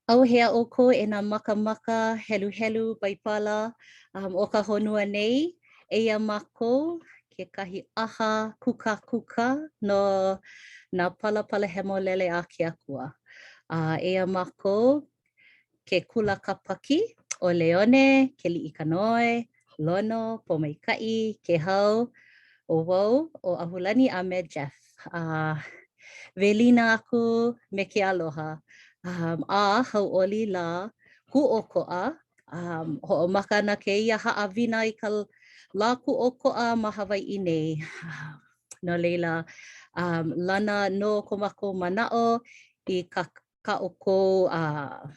ʻAuhea ʻoukou e nā makamaka heluhelu Baibala um, o ka honua nei, eia mākou kekahi ʻaha kūkākūkā no nā palapala hemolele a ke Akua. A eia mākou ke kula Kāpaki ʻo Leone, Keliʻikanoe, Lono, Pōmaikaʻi, Kēhau, ʻo wau, ʻo ʻAhulani a me Jeff. A welina aku me ke aloha. Um, a hauʻoli lā kūʻokoʻa, um, hoʻomaka ana kēia haʻawina i ka lā kūʻokoʻa ma Hawaiʻi nei. No laila, um, lana nō ko mākou manaʻo i ka kā ʻoukou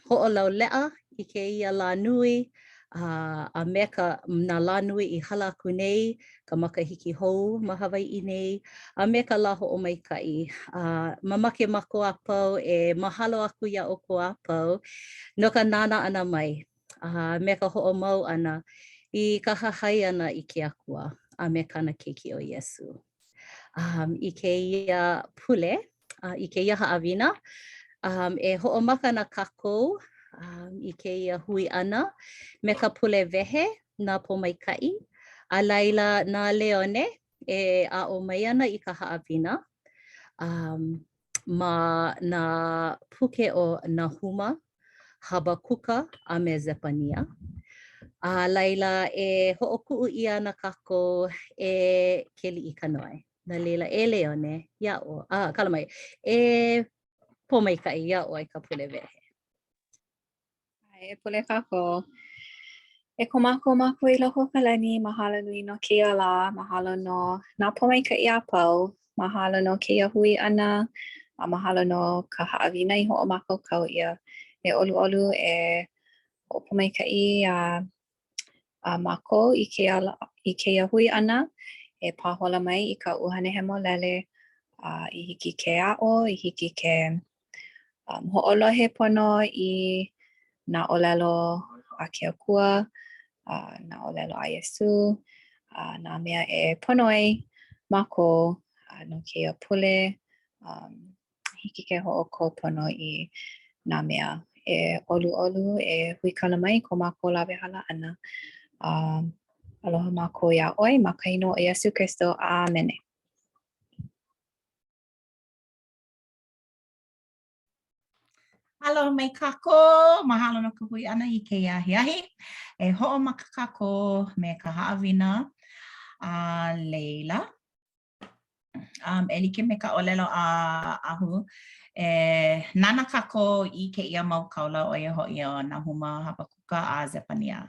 hoʻolauleʻa i kēia lā nui a me ka nā lā nui i hala aku nei, ka makahiki hou ma Hawaiʻi nei, a me ka lā hoʻomaikaʻi. A mamake mākou a pau e mahalo aku iā ʻoukou a pau no ka nānā ʻana mai a me ka hoʻomau ʻana i ka hahai ʻana i ke Akua a me kāna Keiki ʻo Iesū. Um, I kēia pule, uh, i kēia haʻawina, um, e hoʻomaka ana kākou um, i kēia hui ʻana me ka pule wehe na Pōmaikaʻi, a laila na Leone e aʻo mai ana i ka haʻawina um, ma nā puke o Nahuma, Habakuka, a me Zepania. A laila e hoʻokuʻu ʻia ana kākou e Keliʻikanoe. No laila, e Leone, iā ʻoe, a, kala mai, e Pōmaikaʻi, iā ʻoe ka pule wehe. E pule kākou. E ko mākou Makua i loko o ka lani, mahalo nui no kēia lā, mahalo no nā pōmaikaʻi a pau, mahalo no kēia hui ʻana, a mahalo no ka haʻawina i hoʻomākaukau ʻia. E ʻoluʻolu e hoʻopōmaikaʻi iā a mākou i kēia i kēia hui ʻana e pāhola mai i ka ʻUhane Hemolele a i hiki ke aʻo, i hiki ke um, hoʻolohe pono i nā ʻōlelo a ke Akua, a nā ʻōlelo a Iesū, a nā mea e pono ai mākou a no kēia pule. Um, hiki ke hoʻokō pono i nā mea. E ʻoluʻolu, e huikala mai ko mākou lawehala ʻana. A aloha mākou iā ʻoe ma ka inoa o Iesū Kristo. ʻĀmene. Aloha mai kākou, mahalo no ka hui ʻana i kēia ahiahi. E hoʻomaka kākou me ka haʻawina a laila. Um, e like me ka ʻōlelo a Ahu, e nānā kākou i kēia mau kaula ʻo ia hoʻi ʻo Nahuma, Habakuka, a Zepania.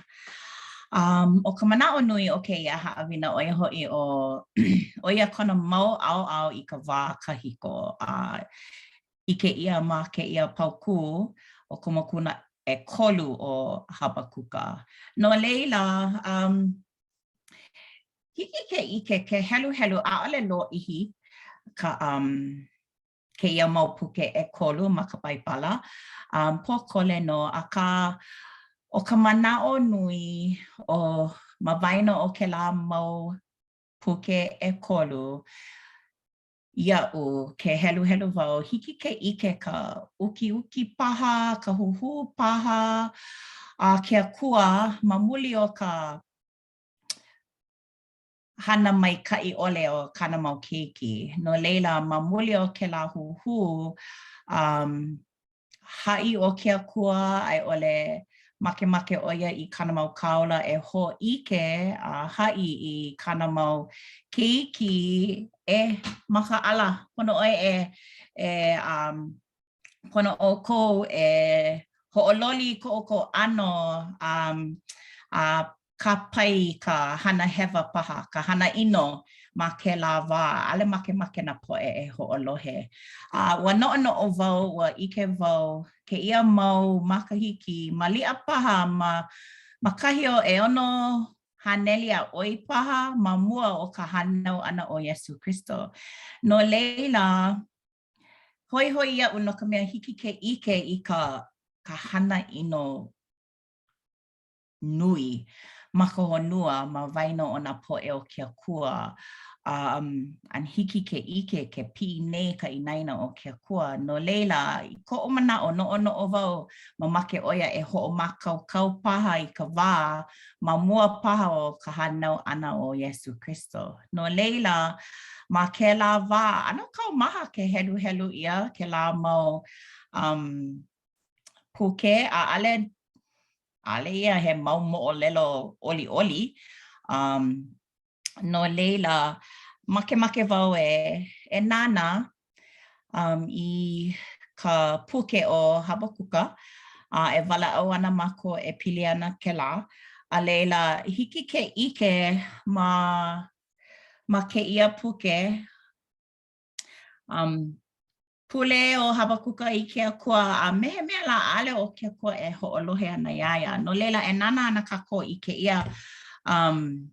Um, ʻo ka manaʻo nui o kēia haʻawina ʻo ia hoʻi ʻo ʻo ia kona mau ʻaoʻao i ka wā kahiko a ʻike ʻia ma kēia paukū o ka mokuna ʻekolu o Habakuka. No laila, um, hiki ke ʻike, ke heluhelu, ʻaʻole lōʻihi ka, um, kēia mau puke ʻekolu ma ka Baibala, um, pōkole nō, akā, ʻo ka manaʻo nui o ma waena o kēlā mau puke ʻekolu, iaʻu, ke heluhelu wau, hiki ke ʻike ka ukiuki paha, ka huhū paha a ke Akua ma muli o ka hana maikaʻi ʻole o kāna mau keiki. No laila, ma muli o kēlā huhū, um, haʻi ʻo ke Akua a i ʻole makemake ʻo ia i kāna mau kāula e hōʻike a haʻi i kāna mau keiki e makaʻala, pono ʻoe e, e um, pono ʻoukou e hoʻololi i ko ʻoukou ʻano um, a kāpae i ka hana hewa paha, ka hana ʻino ma kēlā wā, ʻaʻole makemake nā poʻe e hoʻolohe. A ua noʻonoʻo wau, ua ʻike wau, kēia mau makahiki, maliʻa paha ma, ma kahi o 600 a ʻoi paha ma mua o ka hānau ʻana o Iesū Kristo. No laila, hoihoi iaʻu no ka mea hiki ke ʻike i ka, ka hana ʻino nui ma ka honua ma waena o nā poʻe o ke Akua. Um, and hiki ke ʻike ke piʻi nei ka inaina o ke Akua. No laila, i koʻu manaʻo, noʻonoʻo wau, mamake ʻo ia e hoʻomākaukau paha i ka wā ma mua paha o ka hānau ʻana o Iesū Kristo. No laila, ma kēlā wā, ʻano kaumaha ke heluhelu ʻia kēlā mau um, puke, ʻaʻale ʻaʻale ia he mau moʻolelo ʻoliʻoli. Um, no laila, makemake wau e, e nānā um, i ka puke ʻo Habakuka, a e walaʻau ana mākou e pili ana kēlā. A laila, hiki ke ʻike ma, ma kēia puke, um, pule ʻo Habakuka i ke Akua, a me he mea lā ʻaʻole ʻo ke Akua e hoʻolohe ana iā ia. No laila, e nānā ana kākou i kēia um,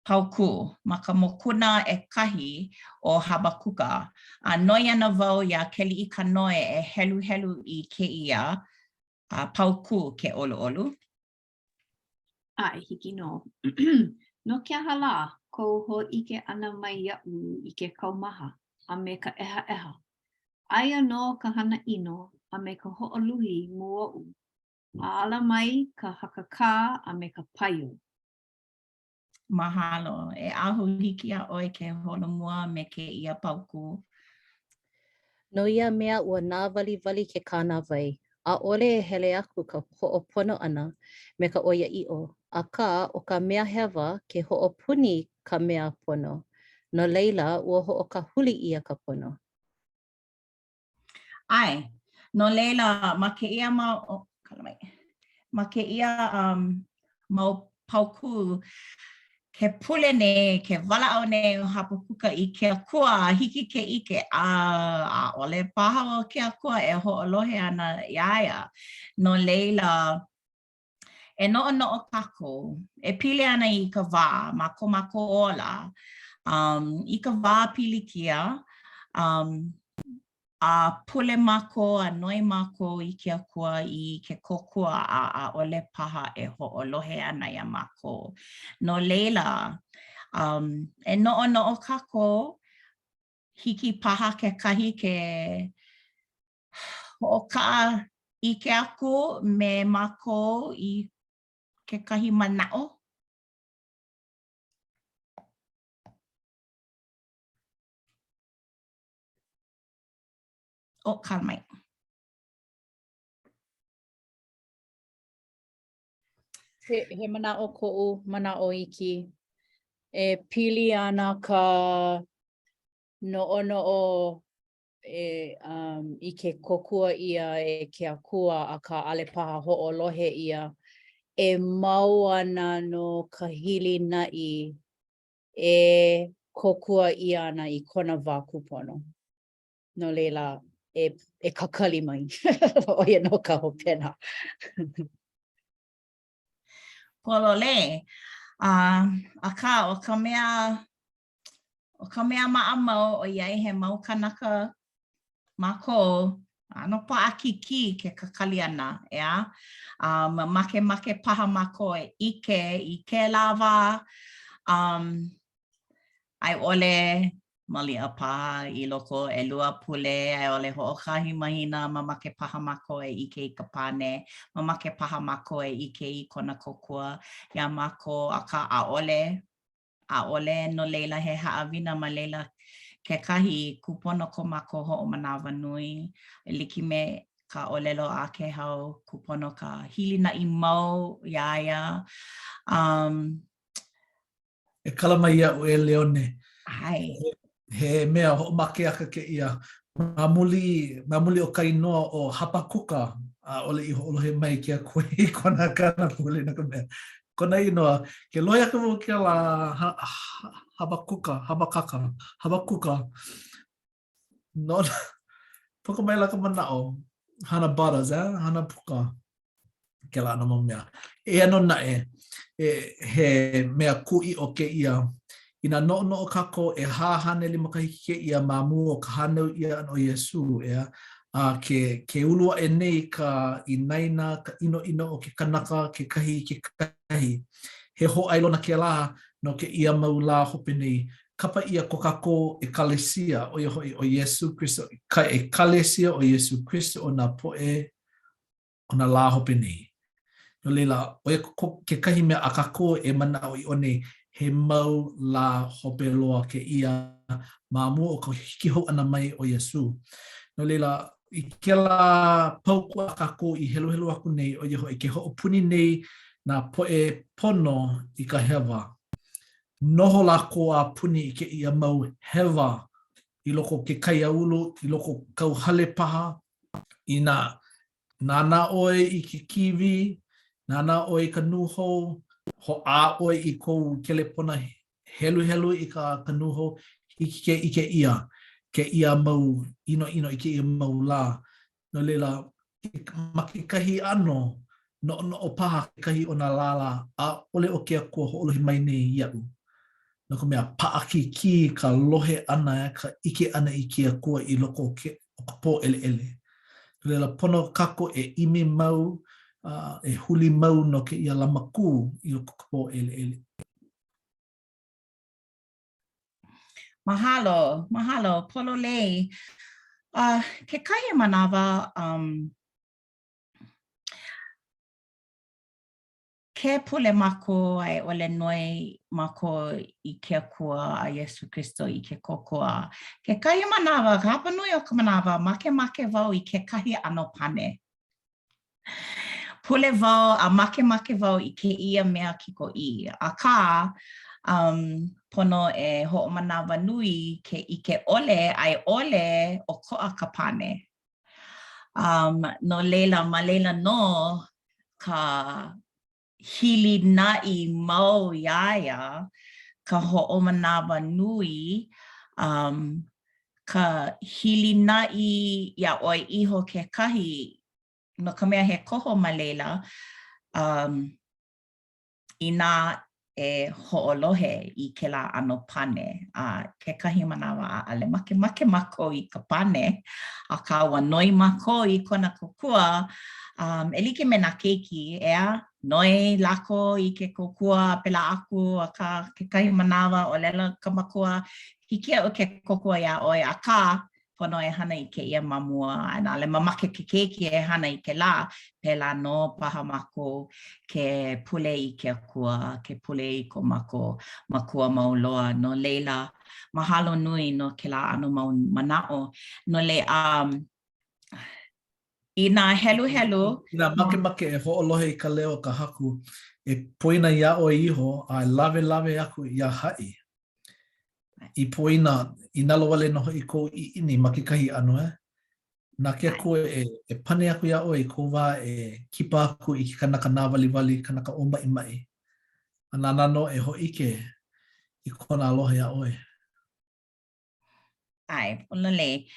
paukū ma ka mokuna ʻekahi o Habakuka. A noi ana wau iā Keliʻi Kanoe e heluhelu i kēia uh, paukū ke ʻoluʻolu. ʻAe, hiki nō. No ke aha lā kou hōʻike ʻana mai iaʻu i ke kaumaha a me ka ʻehaʻeha? Aia nō ka hana ʻino a me ka hoʻoluhi i mua oʻu, a ala mai ka hakakā a me ka paio. Mahalo. E Ahu, hiki iā ʻoe ke holomua me kēia paukū. No ia mea ua nāwaliwali ke kānāwai, ʻaʻole e hele aku ka hoʻopono ʻana me ka ʻoiaʻiʻo, akā, ʻo ka mea hewa ke hoʻopuni ka mea pono, no laila ua hoʻokahuli ʻia ka pono. ʻAe. No laila, ma kēia mau, oh, kala mai. Ma kēia um, mau paukū, ke pule nei, ke walaʻau nei ʻo Habakuka i ke Akua, a hiki ke ʻike, a ʻaʻole paha ʻo ke Akua e hoʻolohe ana iā ia. No laila, e noʻonoʻo kākou, e pili ana i ka wā ma ko mākou ola, um, i ka wā pilikia, um, a pule mākou a noi mākou i ke Akua i ke kōkua a ʻaʻole paha e hoʻolohe ana iā mākou. No laila, um, e noʻonoʻo kākou, hiki paha kekahi ke hoʻokaʻaʻike aku me mākou i kekahi manaʻo? Oh, kala mai. He, he manaʻo koʻu, manaʻo iki. E pili ana ka noʻonoʻo e um, i ke kōkua ʻia e ke Akua, akā ʻaʻole paha hoʻolohe ʻia, e mau ana nō ka hilinaʻi e kōkua ʻia ana i kona wā kūpono. No laila, e, e kakali mai. ʻO ia nō ka hopena. Pololei. Uh, akā, ʻo ka mea ʻO ka mea maʻamau ʻoiai he mau kānaka mākou, ʻano paʻakikī ke kakali ʻana, ʻeā? Um, makemake paha mākou e ʻike i kēlā wā, um, a i ʻole maliʻa paha i loko o ʻelua pule, a i ʻole hoʻokahi mahina, mamake paha mākou e ʻike i ka pane, mamake paha mākou e ʻike i kona kōkua iā mākou, akā ʻaʻole. ʻAʻole, no laila he haʻawina ma laila kekahi kūpono ko mākou hoʻomanawanui e like me ka ʻōlelo a Kēhau, kūpono ka hilinaʻi mau iā ia. Um, E kala mai iaʻu e Leone. ʻAe. He mea hoʻomakeʻaka kēia. Ma muli, ma muli o ka inoa ʻo Hapakuka, ʻaʻole i hoʻolohe mai ke Akua i kona kāna pule no ka mea. Kona inoa, ke lohe aku wau kēlā ha, ha, Habakuka, Habakaka, Habakuka, nona, puka maila ka manaʻo, hana butters, eh? Hana puka. Kēlā ʻano mau mea. Eia nō naʻe, e, he mea kūʻiʻo kēia. Inā noʻonoʻo kākou ʻehā haneli makahiki kēia ma mua o ka hānau ʻia ʻana o Iesū, ʻeā, a ke, ke ulu aʻe nei ka inaina, ka ʻinoʻino o ke kanaka kekahi i kekahi, he hōʻailona kēlā. no kēia mau lā hope nei, kapa ʻia ko kākou ʻekalesia, ʻo ia hoʻi ʻo Iesū Kristo, ka ʻekalesia o Iesū Kristo o nā poʻe o nā lā hope nei. No laila, ʻo ia kekahi mea a kākou e manaʻoʻiʻo nei, he mau lā hope loa kēia ma mua o ka hiki hou ʻana mai o Iesū. No laila, i kēlā paukū a kākou i heluhelu aku nei, ʻo ia hoʻi ke hoʻopuni nei nā poʻe pono i ka hewa. Noho lākou a puni i kēia mau hewa i loko o ke kaiāulu, i loko o kauhale paha, inā nānā ʻoe i ke kīwī, nānā ʻoe i ka nūhou, hoʻā ʻoe i kou kelepona heluhelu i ka ka nūhou, hiki ke ʻike ʻia kēia mau ʻinoʻino i kēia mau lā. No laila, ma kekahi ʻano, noʻonoʻo paha kekahi o nā lālā, ʻaʻole ʻo ke Akua hoʻolohe mai nei iaʻu. No ka mea, paʻakikī ka lohe ʻana, ka ʻike ʻana i ke Akua i loko o ke o ka pōʻeleʻele. No laila, pono kākou e ʻimi mau, uh, e huli mau no kēia lamakū i loko o ka pōʻeleʻele. Mahalo, mahalo, pololei. Uh, kekahi manawa, um, ke pule mākou a i ʻole noi mākou i ke Akua a Iesū Kristo i ke kōkua. Kekahi manawa, ka hapanui o ka manawa, makemake wau i kekahi ʻano pane. Pule wau a makemake wau i kēia mea kikoʻī, akā, um, pono e hoʻomanawanui ke ʻike ʻole a i ʻole ʻokoʻa ka pane. Um, no laila, ma laila nō ka hilinaʻi mau iā ia, ka hoʻomanawanui, um, ka hilinaʻi iā ʻoe iho kekahi no ka mea he koho ma laila, um, inā e hoʻolohe i kēlā ʻano pane, a kekahi manawa ʻaʻole makemake mākou i ka pane, akā ua noi mākou i kona kōkua, um, e like me nā keiki, ʻeā, noi lākou i ke kōkua pēlā aku, akā kekahi manawa ʻōlelo ka makua, hiki iaʻu ke kōkua iā ʻoe, akā, pono e hana i kēia ma mua, a ʻaʻole mamake ke keiki e hana i kēlā, pēlā nō paha mākou ke pule i ke Akua, ke pule i ko mākou Makua mau loa. No laila, mahalo nui no kēlā ʻano mau manaʻo. No le, um, i nā heluhelu. Inā makemake e hoʻolohe i ka leo o ka Haku, e poina iā ʻoe iho a e lawelawe aku iā haʻi. I poina, i nalowale nō hoʻi kou ʻiʻini ma kekahi ʻano, e? Na ke Akua e, e pane aku iā ʻoe i kou wā e kipa aku i ke kanaka nāwaliwali, kanaka ʻōmaʻimaʻi. A nāna nō e hōʻike i kona aloha iā ʻoe. ʻAe, pololei.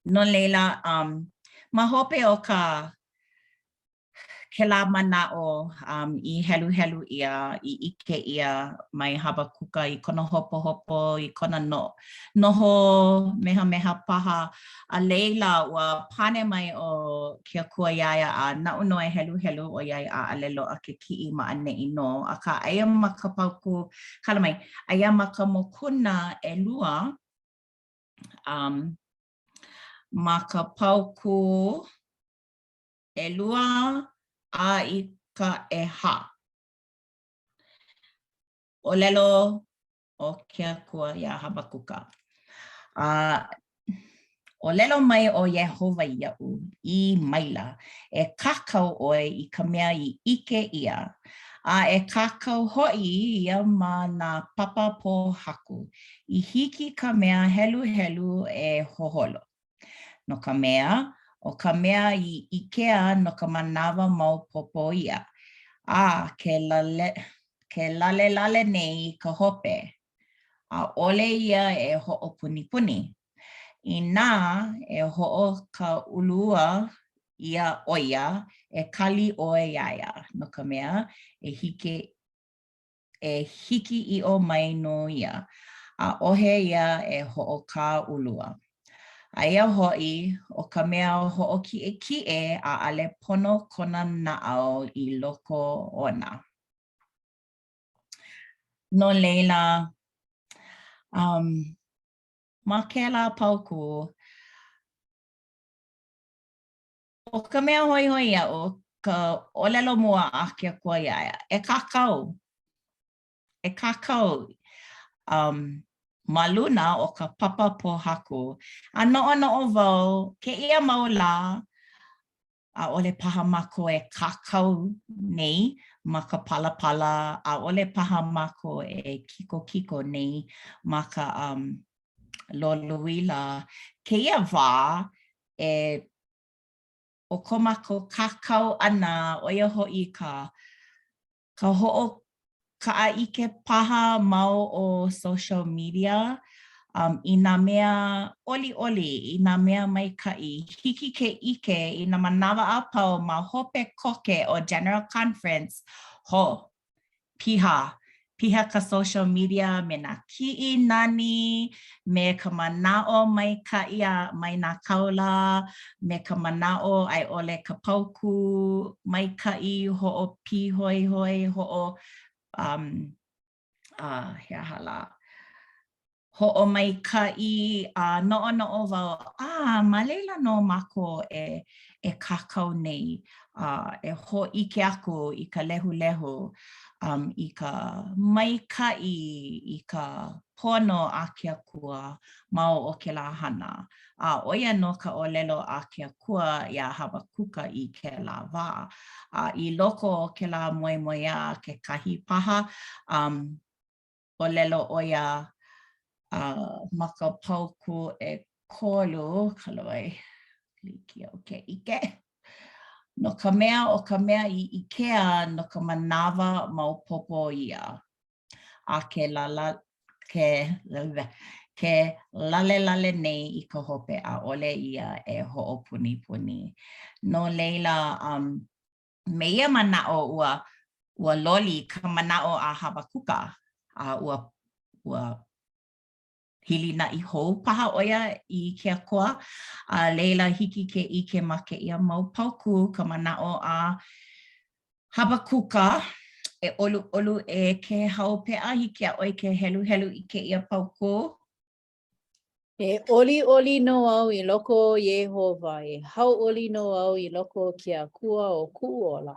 No laila, um, ma hope o ka kēlā manaʻo um, i heluhelu ʻia, i ʻike ʻia mai Habakuka i kona hopohopo, i kona no, noho mehameha paha. A laila, ua pane mai ʻo ke Akua iā ia, a naʻu nō e heluhelu ʻoiai ʻaʻole loaʻa ke kiʻi ma ʻaneʻi nō. Akā, aia ma ka paukū, kala mai, aia ma ka mokuna ʻelua, um, ma ka paukū ʻelua a i ka ʻehā. ʻŌlelo ʻo ke Akua iā Habakuka. A ʻōlelo mai ʻo Iēhova iaʻu, ʻī maila, E kākau ʻoe i ka mea i ʻike ʻia, a e kākau hoʻi ia ma nā papa pōhaku, i hiki ka mea heluhelu e hoholo. No ka mea, ʻo ka mea i ʻikea no ka manawa maopopo ia, a ke lale, ke lalelale nei i ka hope, ʻaʻole ia e hoʻopunipuni. Inā e hoʻokaʻulua ʻia ʻo ia, e kali ʻoe iā ia, no ka mea, e hiki e hiki ʻiʻo mai nō ia, ʻaʻohe ia e hoʻokaʻulua. Aia hoʻi, ʻo ka mea hoʻokiʻekiʻe, ʻaʻole pono kona naʻau i loko ona. No laila, um, ma kēlā paukū, ʻo ka mea hoihoi iaʻu, ka ʻōlelo mua a ke Akua iā ia, e kākau, e kākau um, ma luna o ka papa pōhaku. A noʻonoʻo wau, kēia mau lā, ʻaʻole paha mākou e kākau nei ma ka palapala, ʻaʻole paha mākou e kikokiko nei ma ka um, lolouila. Kēia wā e ʻo ko mākou kākau ʻana, ʻo ia hoʻi ka ka hoʻokaʻaʻike paha ma o social media um, i nā mea ʻoliʻoli, i nā mea maikaʻi. Hiki ke ʻike i nā manawa a pau ma hope koke o General Conference, ho, piha, piha ka social media me nā kiʻi nani, me ka manaʻo maikaʻi a mai nā kāula, me ka manaʻo a i ʻole ka paukū maikaʻi, hoʻopīhoihoi, hoʻo um, uh, he aha lā, hoʻomaikaʻi a noʻonoʻo wau, a ma laila nō mākou e e kākau nei a e hōʻike aku i ka lehulehu um, i ka maikaʻi, i ka pono a ke Akua ma o kēlā hana. A ʻo ia nō ka ʻōlelo a ke Akua iā Habakuka i kēlā wā. A i loko o kēlā moemoeā kekahi paha, um, ʻōlelo ʻo ia uh, ma ka paukū ʻekolu, kala wai, hiki iaʻu ke ʻike. No ka mea, ʻo ka mea i ʻikea no ka manawa maopopo ia. A ke lala, ke, ke lalelale nei i ka hope, ʻaʻole ia e hoʻopunipuni. No laila, um, me ia manaʻo ua ua loli ka manaʻo a Habakuka a ua ua hilinaʻi hou paha ʻo ia i ke Akua a laila hiki ke ʻike ma kēia mau paukū ka manaʻo a Habakuka e ʻoluʻolu e Kēhau Peʻa hiki iā ʻoe ke heluhelu i kēia paukū. E ʻoliʻoli nō au i loko o Iēhova, E hauʻoli nō au i loko o ke Akua o kuʻu ola.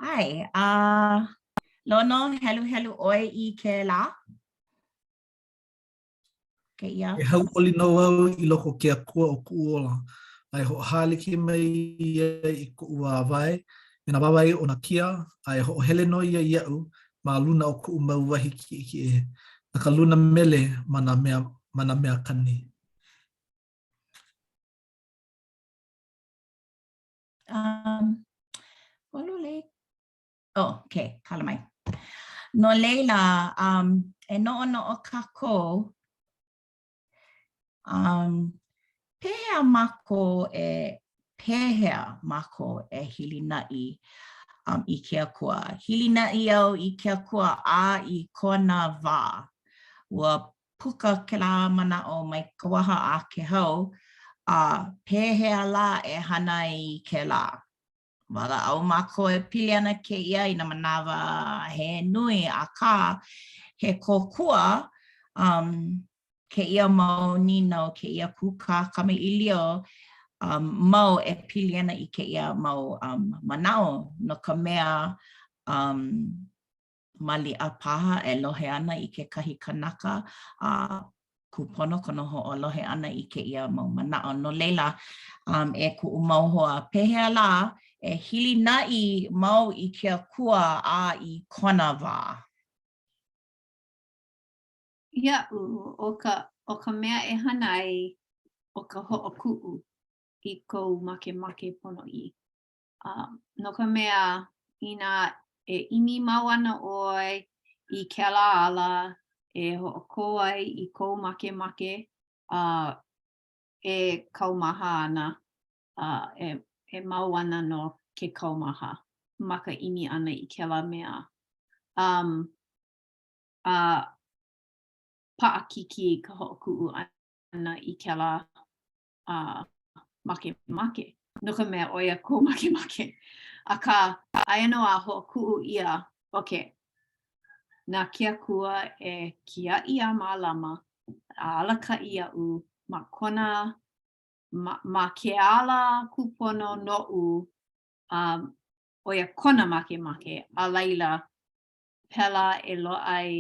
ʻAe, a Lono, heluhelu ʻoe i kēlā? Kēia. E hauʻoli nō au i loko o ke Akua o kuʻu ola, a e hoʻohālike mai ia i koʻu wāwae me nā wāwae o nā kia, a e hoʻohele nō ia iaʻu ma luna o kuʻu mau wahi kiʻekiʻe, na ka luna mele ma nā mea, ma nā mea kani. Um, pololei. Oh, okay, kala mai. No laila, um, e noʻonoʻo kākou, Um, pehea mākou e, pehea mākou e hilinaʻi um, i ke Akua? Hilinaʻi au i ke Akua a i kona wā. Ua puka kēlā manaʻo mai ka waha a Kēhau, a pehea lā e hana ai i kēlā? Walaʻau mākou e pili ana kēia i nā manawa he nui, akā, he kōkua um, kēia mau nīnau, kēia kūkā kamaʻilio um, mau e pili ana i kēia mau um, manaʻo no ka mea um, maliʻa paha e lohe ana i kekahi kanaka a kūpono kona hoʻolohe ʻana i kēia mau manaʻo. No laila, um, e kuʻu mau hoa, pehea lā e hilinaʻi mau i ke Akua a i kona wā? Iaʻu, ʻo ka, ʻo ka mea e hana ai, ʻo ka hoʻokuʻu i kou makemake ponoʻī. Uh, no ka mea, inā e ʻimi mau ana ʻoe i kēlā ala e hoʻokō ai i kou makemake, uh, e kaumaha ana, uh, e, e mau ana nō ke kaumaha ma ka ʻimi ʻana i kēlā mea. Um, a paʻakikī ka hoʻokuʻu ʻana i kēlā uh, makemake, no ka mea, ʻo ia kou makemake. Akā, aia nō a hoʻokuʻu ʻia, okay. Na ke Akua e kiaʻi a mālama a alakaʻi iaʻu ma kona ma, ma ke ala kūpono noʻu, a ʻo ia kona makemake, a laila, pēlā e loaʻa ai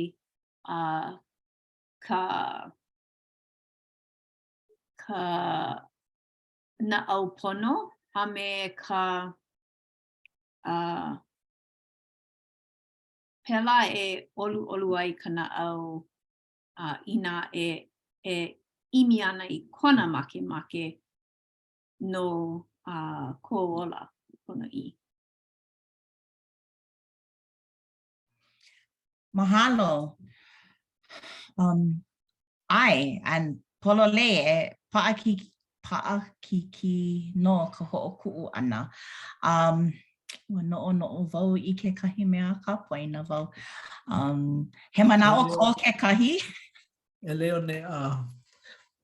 uh, ka, ka naʻau pono a me ka uh, pēlā e ʻoluʻolu ai ka naʻau uh, inā e, e ʻimi ana i kona makemake no uh, kō ola ponoʻī. Mahalo. Um, ʻae, and pololei e paʻakikī, paʻakikī nō ka hoʻokuʻu ʻana. Um, ua noʻonoʻo wau i kekahi mea akā poina wau. Um, he manaʻo ko kekahi? E Leone, a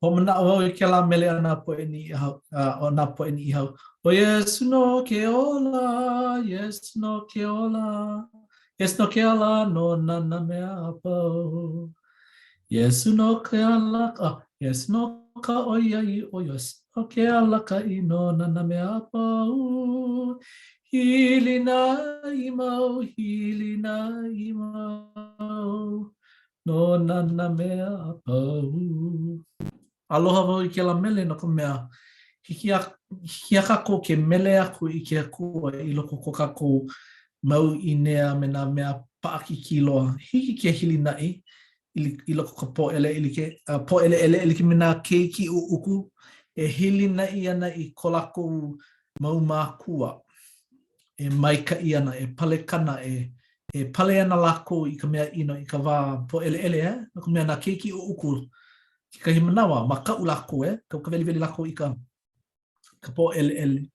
hoʻomanaʻo wau i kēlā mele a nā poʻe Niʻihau, a o nā poʻe Niʻihau. ʻO Iesū nō ke ola, Iesū nō ke ola, Iesū nō ke ala nona nā mea a pau. Iesū nō ke ala, ah, Iesū nō ka ʻoiaʻiʻo, Iesū nō ke alakaʻi nona nā mea a pau. Hilinaʻi mau, hilinaʻi mau. Nona nā mea a pau. Aloha wau i kēlā mele no ka mea, hiki iā, hiki iā kākou ke mele aku i ke Akua i loko o ko kākou mau ʻīnea me nā mea paʻakikī loa. Hiki ke hilinaʻi i loko o ka pōʻele like, pōʻeleʻele e like me nā keiki ʻuʻuku e hilinaʻi ana i ko lākou mau mākua e maikaʻi ana, e palekana, e e pale ana lākou i ka mea ʻino i ka wā pōʻeleʻele, eh? No ka mea, nā keiki ʻuʻuku, kekahi manawa, makaʻu lākou, eh? Kau ka weliweli lākou i ka, ka pōʻeleʻele.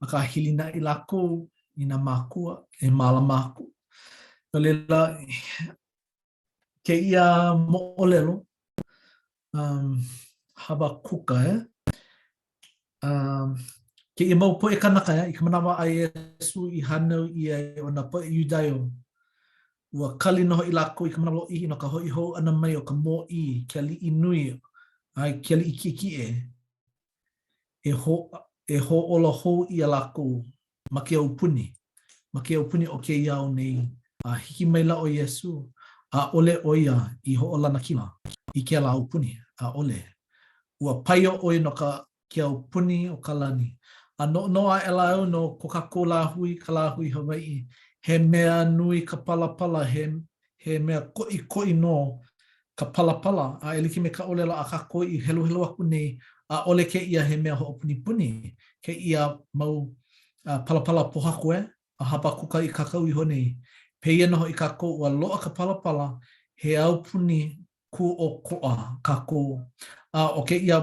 Akā hilinaʻi lākou i nā mākua e mālama aku. No laila, kēia moʻolelo, um, Habakuka, eh? Um, kēia mau poʻe kanaka, eh? i ka manawa a Iesū i hānau ʻia ai ʻo nā poʻe Iudaio, ua kali nō hoʻi lākou i ka manawa lōʻihi no ka hoʻi hou ʻana mai o ka mōʻī, ke aliʻi nui, a ke aliʻi kiʻekiʻe, e, ho, e hōʻola hou ʻia lākou ma ke aupuni, ma ke aupuni o kēia ao nei, a hiki maila ʻo Iesū, ʻaʻole ʻo ia i hoʻolanakila i kēlā aupuni, ʻaʻole. Ua paio ʻo ia no ka ke aupuni o ka lani. A noʻonoʻo aʻela au no ko kākou lāhui, ka lāhui Hawaiʻi, he mea nui ka palapala, he, he mea koʻikoʻi nō ka palapala, a e like me ka ʻōlelo a kākou i heluhelu aku nei, ʻaʻole kēia he mea hoʻopunipuni, kēia mau uh, palapala pōhaku e, a Habakuka i kākau iho nei. Pēia nō hoʻi kākou, ua loaʻa ka palapala, he aupuni kūʻokoʻa kākou. A ʻo kēia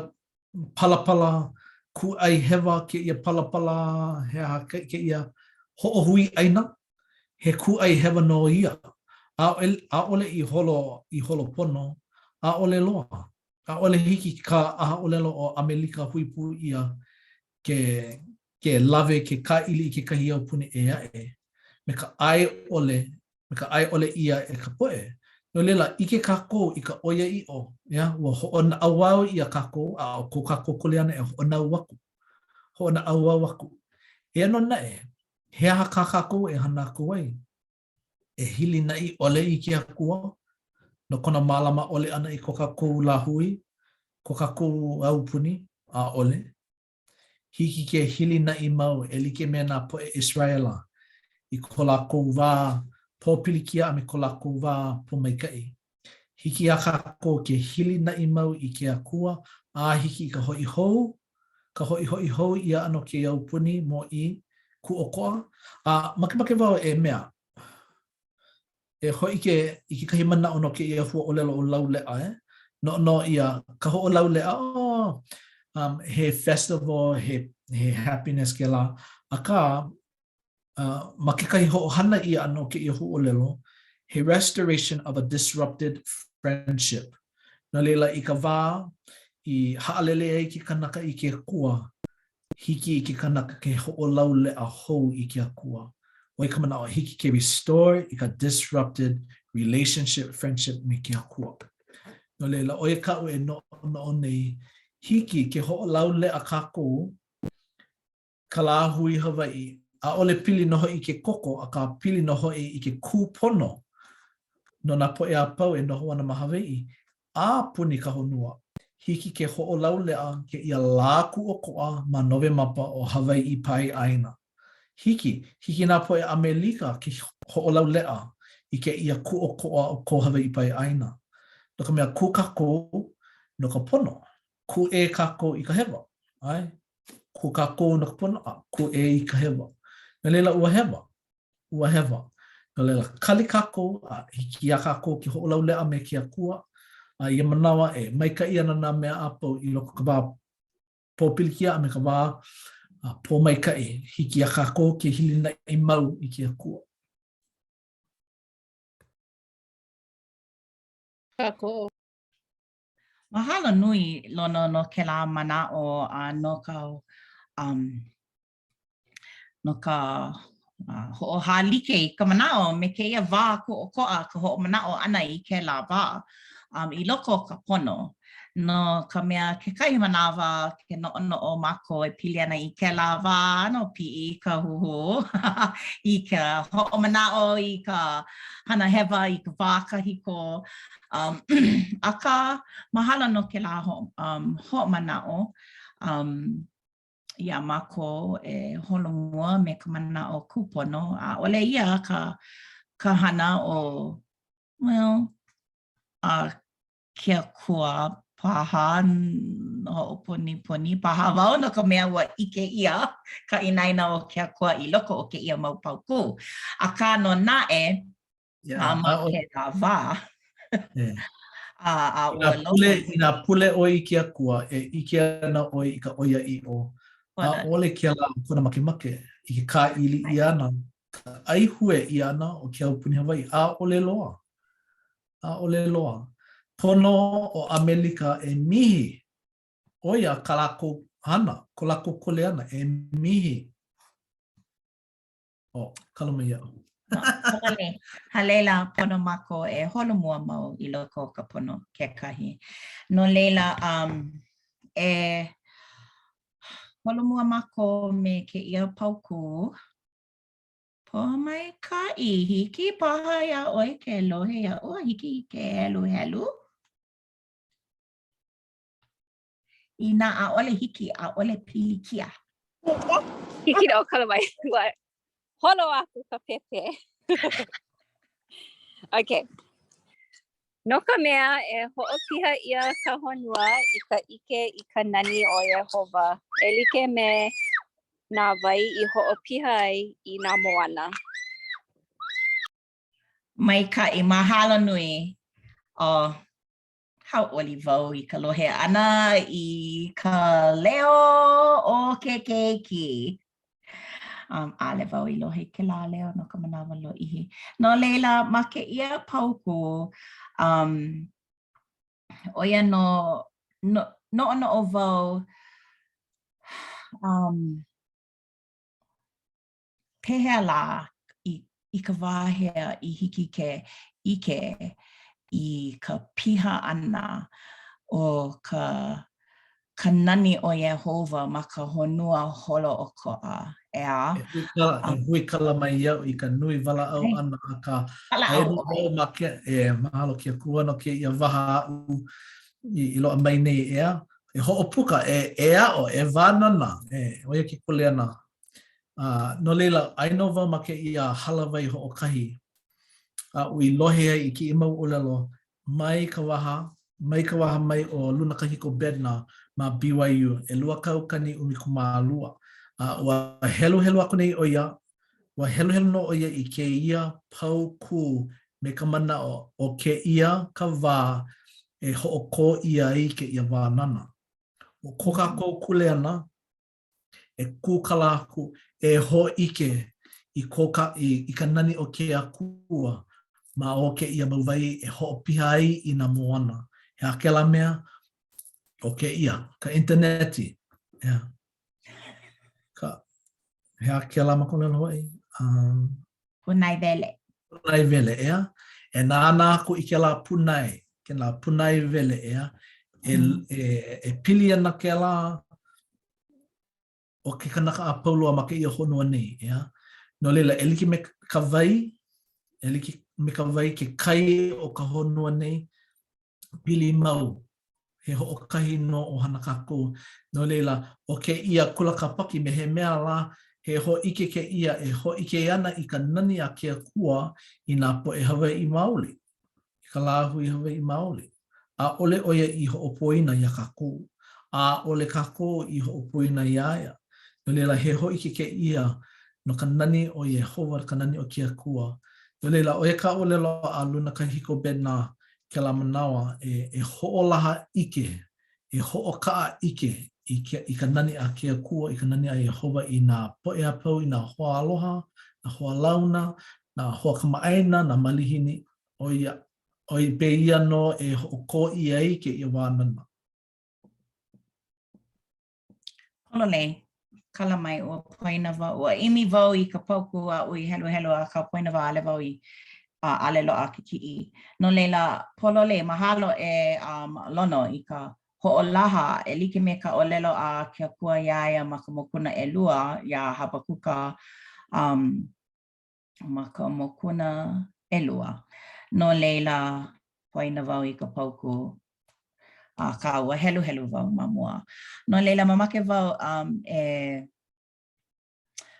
palapala kūʻai hewa, kēia palapala, he aha kēia hoʻohui ʻāina, he kūʻai hewa nō ia. ʻAʻole i holo i holo pono, ʻaʻole loa. ʻAʻole hiki ka ʻAhaʻōlelo o ʻAmelika Hui Pū ʻIa ke ke lawe ke kāʻili i kekahi aupuni ʻē aʻe me ka ʻae ʻole me ka ʻae ʻole ʻia e ka poʻe. No laila, ʻike kākou i ka ʻoiaʻiʻo, yeah, ua hoʻonaʻauao ʻia kākou, a ʻo ko kākou kuleana e hoʻonau aku, hoʻonaʻauao aku. Eia nō naʻe, he aha kā kākou e hana aku ai? E hilinaʻi ʻole i ke Akua no kona mālama ʻole ʻana i ko kākou lāhui, ko kākou aupuni? ʻAʻole. Hiki ke hilinaʻi mau e like me nā poʻe ʻIseraʻela i ko lākou wā pōpilikia a me ko lākou wā pōmaikaʻi. Hiki iā kākou ke hilinaʻi mau i ke Akua a hiki i ka hoʻi hou, ka hoʻihoʻi hou ʻia ʻana o ke aupuni mōʻī kūʻokoʻa. A makemake wau e mea, e hōʻike i kekahi manaʻo no kēia huaʻōlelo ʻo lauleʻa, eh? Noʻonoʻo ʻia ka hoʻolauleʻa, oh, um, he festival, he, he happiness kēlā. Akā, uh, ma kekahi hoʻohana ʻia ʻana o kēia huaʻōlelo, he restoration of a disrupted friendship. No laila, i ka wā i haʻalele ai ke kanaka i ke Akua, Hiki i ke kanaka ke hoʻolauleʻa hou i ke Akua. ʻO ia ka manaʻo, hiki ke restore i ka disrupted. relationship, friendship me ke Akua. No laila, ʻo ia kaʻu e noʻonoʻo nei, hiki ke hoʻolauleʻa kākou ka lāhui Hawaiʻi, ʻaʻole pili nō hoʻi i ke koko, akā pili nō hoʻi i ke kūpono no nā poʻe a pau e noho ana ma Hawaiʻi a puni ka honua. Hiki ke hoʻolauleʻa kēia lā kūʻokoʻa ma Nowemapa o Hawaiʻi Pae ʻĀina. Hiki, hiki nā poʻe ʻAmelika ke hoʻolauleʻa i kēia kūʻokoʻa o ko Hawaiʻi Pae ʻĀina. No ka mea, kū kākou no ka pono. Kūʻē kākou i ka hewa. ʻAe? Kū kākou no ka pono, a kūʻē i ka hewa. No laila, ua hewa. Ua hewa. No laila, kali kākou, a hiki iā kākou ke hoʻolauleʻa me ke Akua, a ia manawa e maikaʻi ana nā mea a pau i loko o ka wā pōpilikia a me ka wā pōmaikaʻi. Hiki iā kākou ke hilinaʻi mau i ke Akua. Kākoʻo. Mahalo nui, Lono, no kēlā manaʻo a no ka um, no ka uh, hoʻohālike i ka manaʻo me kēia wā kūʻokoʻa ka hoʻomanaʻo ʻana i kēlā wā um, i loko o ka pono. No ka mea, kekahi manawa ke noʻonoʻo mākou e pili ana i kēlā wā, ʻano piʻi ka huhū i ka hoʻomanaʻo i ka hana hewa i ka wā kahiko. Um, akā, mahalo no kēlā ho, um, hoʻomanaʻo um, iā mākou e holomua me ka manaʻo kūpono. ʻAʻole ia ka, ka hana o, well, a ke Akua paha, hoʻoponiponi paha wau no ka mea ua ʻike ʻia ka inaina o ke Akua i loko o kēia mau paukū. Akā nō naʻe, yeah, a ma kēlā wā. Yeah. a, a ua pule, inā pule ʻoe i ke Akua, e ʻike ana ʻoe i ka ʻoiaʻiʻo. ʻAʻole kēlā kona makemake i ke kāʻili ʻia ʻana, ka ʻaihue ʻia ʻana o ke aupuni Hawaiʻi. ʻAʻole loa. ʻAʻole loa. Pono ʻo ʻAmelika e mihi. ʻO ia kā lākou hana, ko lākou kuleana, e mihi. Oh, kala mai iaʻu. A laila, pono mākou e holomua mau i loko o ka pono kekahi. No laila, um, e holomua mākou me kēia paukū. Pōmaikaʻi, hiki paha iā ʻoe ke lohe iaʻu, hiki ke heluhelu? Inā ʻaʻole hiki, ʻaʻole pilikia. Hiki nō, kala mai. Ua holo aku ka pepe. okay. No ka mea, e hoʻopiha ʻia ka honua i ka ʻike i ka nani o Iēhova, e like me nā wai i hoʻopiha ai i nā moana. Maikaʻi, mahalo nui. Oh, Hauʻoli wau i ka lohe ʻana i ka leo o ke keiki. Um, ʻaʻole wau i lohe i kēlā leo no ka manawa lōʻihi. No laila, ma kēia paukū, um, ʻo ia nō, no, noʻonoʻo wau, um, pehea lā i, i ka wā hea i hiki ke ʻike i ka piha ʻana o ka, ka nani o Iēhova ma ka honua holoʻokoʻa, ʻeā? E huikala, e huikala mai iaʻu i ka nui walaʻau ʻana akā, aia nō wau ma ke, e, mahalo ke Akua no kēia waha aʻu i, i loaʻa mai nei, ʻeā? E hoʻopuka, e, e aʻo, e wānana, e, ʻo ia ke kuleana A no laila, aia nō wau ma kēia hālāwai hoʻokahi aʻu i lohe ai i kēia mau ʻōlelo mai ka waha, mai ka waha mai o Lunakahiko Bednar ma BYU, 2012. A ua heluhelu aku nei ʻo ia, ua heluhelu nō ʻo ia i kēia paukū me ka manaʻo ʻo kēia ka wā e hoʻokō ʻia ai kēia wānana. ʻO ko kākou kuleana, e kūkala aku, e hōʻike i ko ka, i, i ka nani o ke Akua ma o kēia mau wai e hoʻopiha ai i nā moana. He aha kēlā mea? ʻO kēia, ka intaneti. Yeah. Ka, he aha kēlā ma ka ʻōlelo Hawaiʻi? Um, Pūnaewele. Pūnaewele, ʻeā? E nānā aku i kēlā pūnae, kēlā pūnaewele, ʻeā, e, e, e pili ana kēlā o ke kanaka a pau loa ma kēia honua nei, ʻeā. No laila, e like me ka wai, e like me ka wai, ke kai o ka honua nei, pili mau, he hoʻokahi nō ʻohana kākou. No laila, ʻo kēia Kula Kāpaki me he mea lā, he hōʻike kēia e hōʻike ana i ka nani a ke Akua i nā poʻe Hawaiʻi maoli, i ka lāhui Hawaiʻi maoli. ʻAʻole ʻo ia i hoʻopoina iā kākou, a ʻaʻole kākou i hoʻopoina iā ia. No laila, he hōʻike kēia no ka nani o Iēhova, ka nani o ke Akua. No laila, ʻo ia ka ʻōlelo a Lunakahiko Bednar kēlā manawa e, e hoʻolaha ʻike, e hoʻokaʻa ʻike i, ke, i ka nani a ke Akua, i ka nani a Iēhova i nā poʻe a pau, i nā hoaaloha, nā hoalauna, nā hoa kamaʻāina, nā malihini, ʻo ia, ʻo ia, pēia nō e hoʻokō ʻia ai kēia wānana. Pololei, kala mai, ua poina wau, ua ʻimi wau i ka paukū aʻu i heluhelu akā poina wau ʻaʻole wau i a ʻaʻole loaʻa ke kiʻi. No laila, pololei, mahalo e um, Lono i ka hoʻolaha e like me ka ʻōlelo a ke Akua iā ia ma ka mokuna ʻelua iā Habakuka um, ma ka mokuna ʻelua. No laila, poina wau i ka paukū akā ua heluhelu wau ma mua. No laila, mamake wau um, e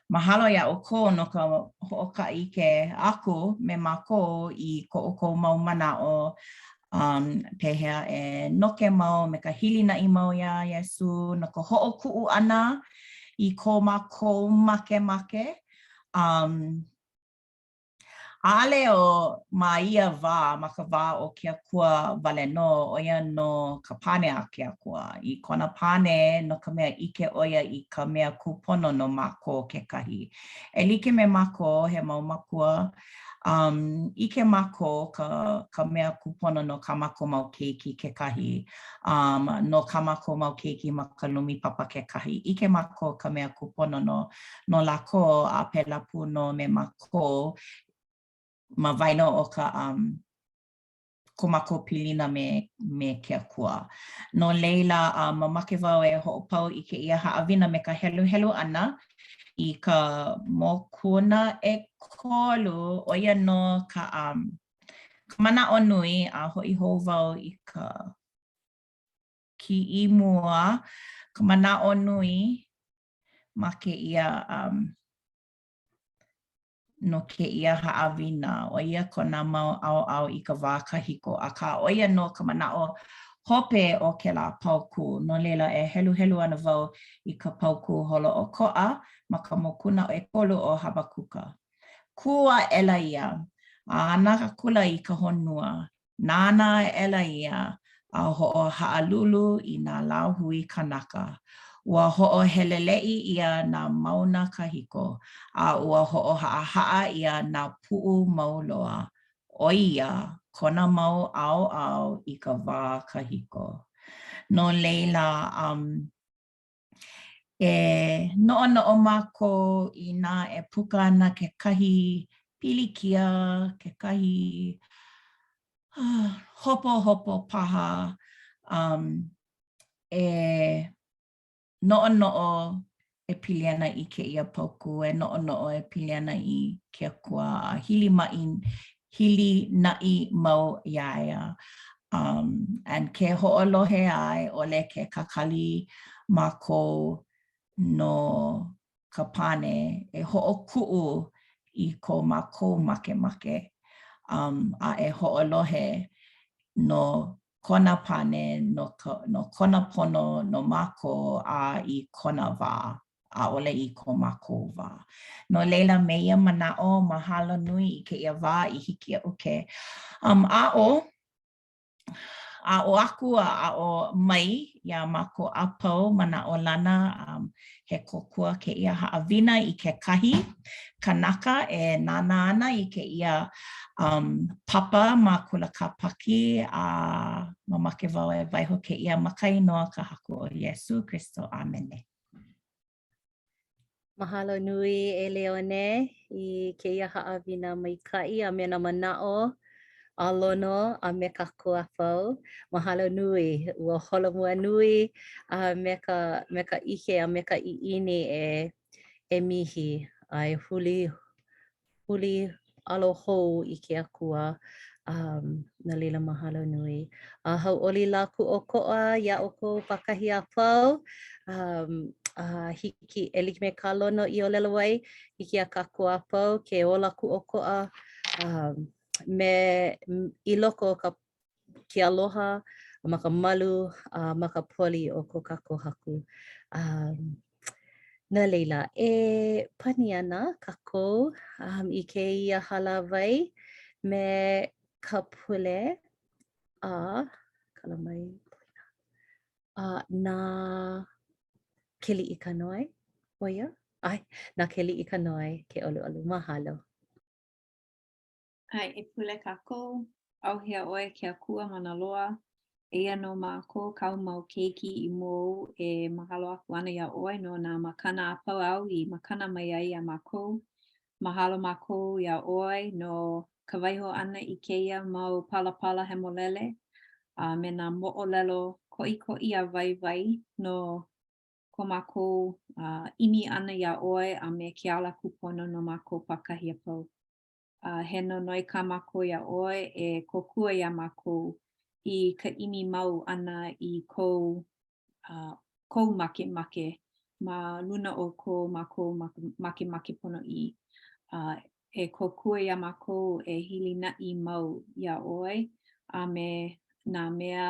mahalo iā ʻoukou no ka hoʻokaʻaʻike aku me mākou i ko ʻoukou mau manaʻo um, pehea e noke mau me ka hilinaʻi mau iā Iesū no ka hoʻokuʻu ʻana i ko mākou makemake. Um, ʻaʻole ʻo ma ia wā, ma ka wā o ke Akua wale nō, ʻo ia nō ka pane a ke Akua. I kona pane, no ka mea ʻike ʻo ia i ka mea kūpono no mākou kekahi. E like me mākou, he mau makua, um, ʻike mākou ka, ka mea kūpono no kā mākou mau keiki kekahi, um, no kā mākou mau keiki ma ka lumi papa kekahi. ʻIke mākou ka mea kūpono no, no lākou a pēlā pū nō me mākou ma waena o ka um, ko mākou pilina me, me ke Akua. No laila, uh, mamake wau e hoʻopau i kēia haʻawina me ka heluhelu ʻana i ka mokuna ʻekolu, ʻo ia nō ka, um, ka manaʻo nui, a hoʻi hou wau i ka kiʻi mua, ka manaʻo nui ma kēia um, no kēia haʻawina, ʻo ia kona mau ʻaoʻao i ka wā kahiko, akā ʻo ia nō ka manaʻo hope o kēlā paukū. No laila, e heluhelu ana wau i ka paukū holoʻokoʻa ma ka mokuna ʻekolu o Habakuka. Kū aʻela ia, a ana akula i ka honua, Nānā aʻela ia a hoʻohaʻalulu i nā lāhui kanaka. Ua hoʻoheleleʻi ʻia nā mauna kahiko, a ua hoʻohaʻahaʻa ʻia nā puʻu mau loa. ʻO ia kona mau ʻaoʻao i ka wā kahiko. No laila, um, E noʻonoʻo mākou inā e puka ana kekahi pilikia, kekahi hopohopo paha, um, e noʻonoʻo e pili ana i kēia paukū, e noʻonoʻo e pili ana i ke Akua a hilimaʻi, hilinaʻi mau iā ia. Um, and ke hoʻolohe a i ʻole ke kakali mākou no ka pane e hoʻokuʻu i ko mākou makemake um, a e hoʻolohe no kona pane, no, ka, no kona pono no mākou a i kona wā ʻaʻole i ko mākou wā. No laila, me ia manaʻo, mahalo nui i kēia wā i hiki iaʻu ke um, aʻo, aʻo aku a aʻo mai iā mākou a pau manaʻolana um, he kōkua kēia haʻawina i kekahi kanaka e nānā ana i kēia um, papa ma Kula Kāpaki a mamake wau e waiho kēia ma ka inoa ka Haku ʻo Iesū Kristo. ʻĀmene. Mahalo nui e Leone i kēia haʻawina maikaʻi a me nā manaʻo. a Lono a me kākou a pau. Mahalo nui. Ua holomua nui a me ka me ka ʻike a me ka ʻiʻini e e mihi a e huli huli alo hou i ke Akua. Um, no laila mahalo nui. A hauʻoli lā kūʻokoʻa iā ʻoukou pākahi a pau. Um, a hiki e like me kā Lono i ʻōlelo ai, hiki iā kākou a pau ke ola kūʻokoʻa um, me i loko o ka ke aloha ma ka malu a ma ka poli o ko kākou Haku. Um, no laila, e pani ana kākou um, i kēia hālāwai me ka pule a kala mai a na Keliʻikanoe, ʻo ia? ʻAe, na Keliʻikanoe ke ʻoluʻolu. Mahalo. ʻAe, e pule kākou, ʻAuhea ʻoe ke Akua mana loa, eia nō mākou kāu mau keiki i mua ou e mahalo aku ana iā ʻoe no nā makana a pau āu i makana mai ai iā mākou. Mahalo mākou iā ʻoe no ka waiho ʻana i kēia mau palapala hemolele a me nā moʻolelo koʻikoʻi a waiwai no ko mākou ʻimi ʻana iā ʻoe a me ke ala kūpono no mākou pākahi a pau. A he nonoi kā mākou iā ʻoe e kōkua iā mākou i ka ʻimi mau ʻana i kou, uh, kou makemake ma luna o ko mākou makemake ponoʻī. Uh, e kōkua iā mākou e hilinaʻi mau iā ʻoe a me nā mea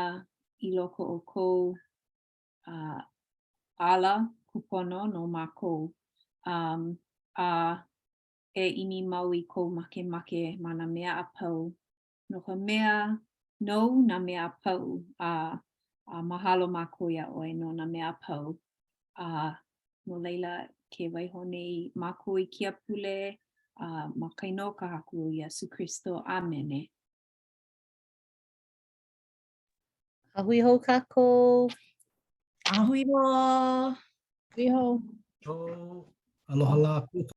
i loko o kou uh, ala kūpono no mākou. Um, a e ʻimi mau i kou makemake ma nā mea a pau, no ka mea, nou nā mea a pau, a, a mahalo mākou iā ʻoe no nā mea a pau. A no laila, ke waiho nei mākou i kēia pule, a ma ka inoa o ka Haku Iesū Kristo. ʻĀmene. A hui hou kākou. A hui hou. Hui hou. Aloha lā.